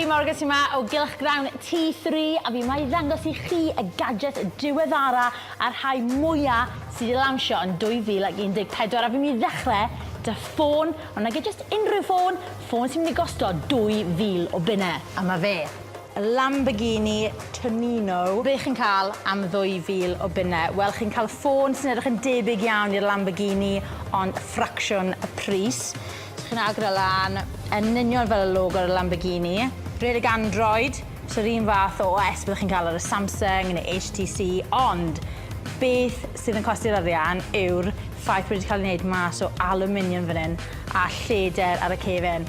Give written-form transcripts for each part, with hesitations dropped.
Morgan sy'n ma o gylchgrawn T3 a fi 'ma i ddangos i chi y gadget diweddara a'r rhai mwya sydd 'di lawnsio yn 2014 a fi'n mynd i ddechre 'da ffôn, ond nage jyst unrhyw ffôn, ffôn sy'n mynd i gosto 2,000 o bunne a ma' fe. Lamborghini Tonino. Be chi'n cael am ddwy fil o bunne? Wel, chi'n cael ffôn sy'n edrych yn debyg iawn i'r Lamborghini, ond ffracsiwn y pris. So chi'n agor e lan, yn union fel y logo ar y Lamborghini. Rhedeg Android, so'r un fath o OS byddwch chi'n cael ar y Samsung neu HTC, ond beth sydd yn costi'r arian yw'r ffaith bod wedi cael ei wneud mas o alwminiwm fan hyn a lleder ar y cefen.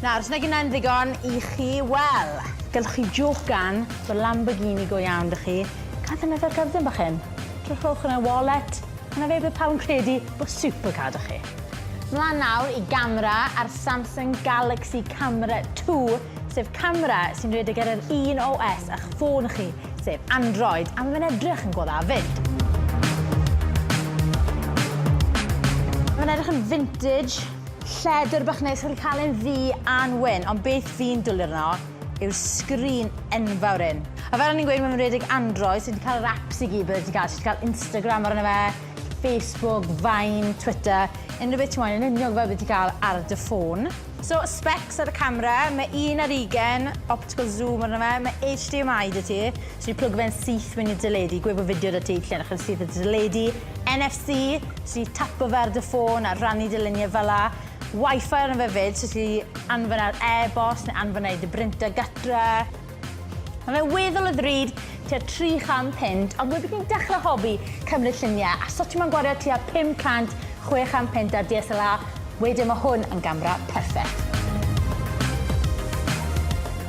Nawr, os nag yw 'na'n ddigon i chi, wel, gallwch chi jocan bod Lamborghini go iawn 'da chi. Gan ddefnyddio'r gerdyn bach hyn. Drychwch yn y wallet, a 'na fe bydd pawb yn credu bod supercar 'da chi. Mlan nawr i gamera a'r Samsung Galaxy Camera 2, sef camera sy'n rhedeg ar yr un OS a'ch ffôn chi, sef Android, a ma' fe'n edrych yn go dda 'fyd. Ma' fe'n edrych yn vintage. Lledr bach neis, chi'n cael e'n ddu a'n wyn, ond beth fi'n dwlu arno yw'r sgrin enfawr hyn. A fel o'n i'n gweud, mae'n rhedeg Android, so ti'n cael yr apps i gyd bydde ti'n cael. So ti'n cael Instagram arno fe, Facebook, Vine, Twitter, unrhyw beth ti'n moyn, yn union fel beth ti'n cael ar dy ffôn. So, specs ar y camera, mae un ar ugen, optical zoom arno fe, mae HDMI 'da ti, so ti'n plwgo fe'n syth mewn i'r deledu, gweud bod fideo 'da ti, lle edrych yn syth i'r deledu. NFC, so ti tapo fe ar dy ffôn a rhannu dy luniau fel 'a. Wi-Fi arno fe 'fyd, so ti anfon ar e-bost neu anfon e i dy brinter gytre. Ma' fe weddol o ddrud, tua 300 punt, ond wedi ti'n dechrau hobi cymryd lluniau, a so ti moyn gwario tua 500, 600 punt ar DSLR, wedyn ma' hwn yn gamera perffeth.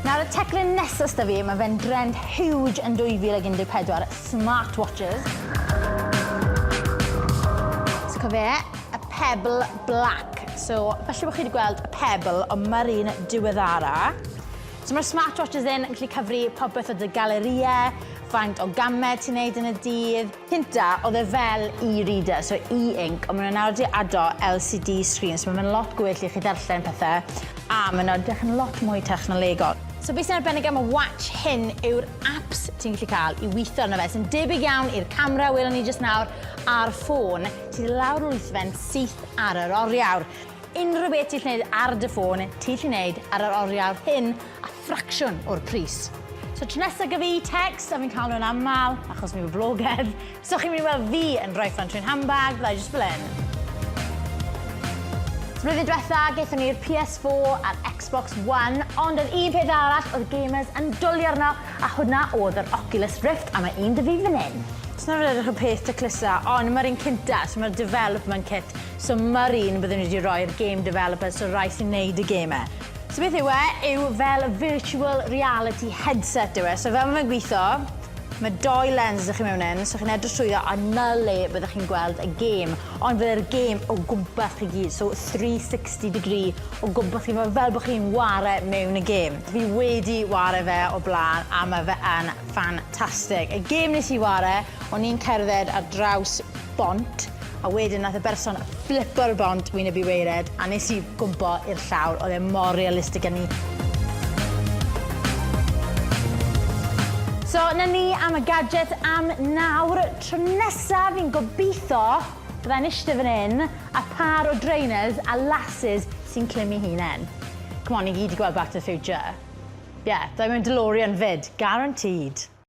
Nawr y teclyn nesa s'da fi, ma' fe'n drend huge yn 2014, Smartwatches. So cofio, y Pebble Black. So, falle bod chi wedi gweld y Pebble, ond mae'r un diweddara. So mae'r smartwatches hyn yn gallu cyfri popeth o dy galerïau, faint o gamau ti'n neud yn y dydd. Cynta, oedd e fel e-reader, so e-ink, ond maen nhw nawr wedi ado LCD screen, so mae'n lot gwell i chi ddarllen pethau, a maen nhw'n edrych yn lot mwy technolegol. So beth sy'n arbennig am y watch hyn yw'r apps ti'n gallu cael i weithio arno fe, sy'n debyg iawn i'r camera welon ni jyst nawr a'r ffôn, ti'n lawrlwytho fe'n syth ar yr oriawr. Unrhyw beth ti'n gallu neud ar dy ffôn, ti'n gallu neud ar yr oriawr hyn a ffracsiwn o'r pris. So tro nesa ga fi text, a fi'n cael nhw'n aml, achos fi'n boblogaidd, So chi'n mynd i weld fi yn rhoi ffon trwy'n handbag, fydda i jyst fel hyn. So blwyddyn diwetha, gaethon ni'r PS4 a'r Xbox One, ond oedd un peth arall oedd gamers yn dwli arno, a hwnna oedd yr Oculus Rift, a mae un 'da fi fan hyn. So nawr edrych y peth taclusa, ond mae'r un cynta, so mae'r development kit, so mae'r un byddwn ni wedi rhoi i'r game developers, so rai sy'n neud y gemau. So beth yw e, yw fel virtual reality headset yw e, so fel mae fe'n gweithio, Mae dou lens 'da chi mewn hyn, so chi'n edrych trwyddo a 'na le byddwch chi'n gweld y gêm. Ond fydde'r gêm o gwmpas chi gyd, so 360 degree o gwmpas chi, mae fel bod chi'n ware mewn y gêm. Fi wedi ware fe o blaen a mae fe yn ffantastig. Y gêm nes i ware, o'n i'n cerdded ar draws bont, a wedyn nath y berson fflipo'r bont wyneb i waered a nes i gwmpo i'r llawr, oedd e mor realistig â 'ny. So, 'na ni am y gadget am nawr. Tro nesa fi'n gobitho byddai'n ishte fan 'yn a pâr o drainers a lasses sy'n clymu hunen. C'mon, ni gyd 'di gweld Back to the Future. Ie, byddai mewn DeLorean 'fyd, guaranteed.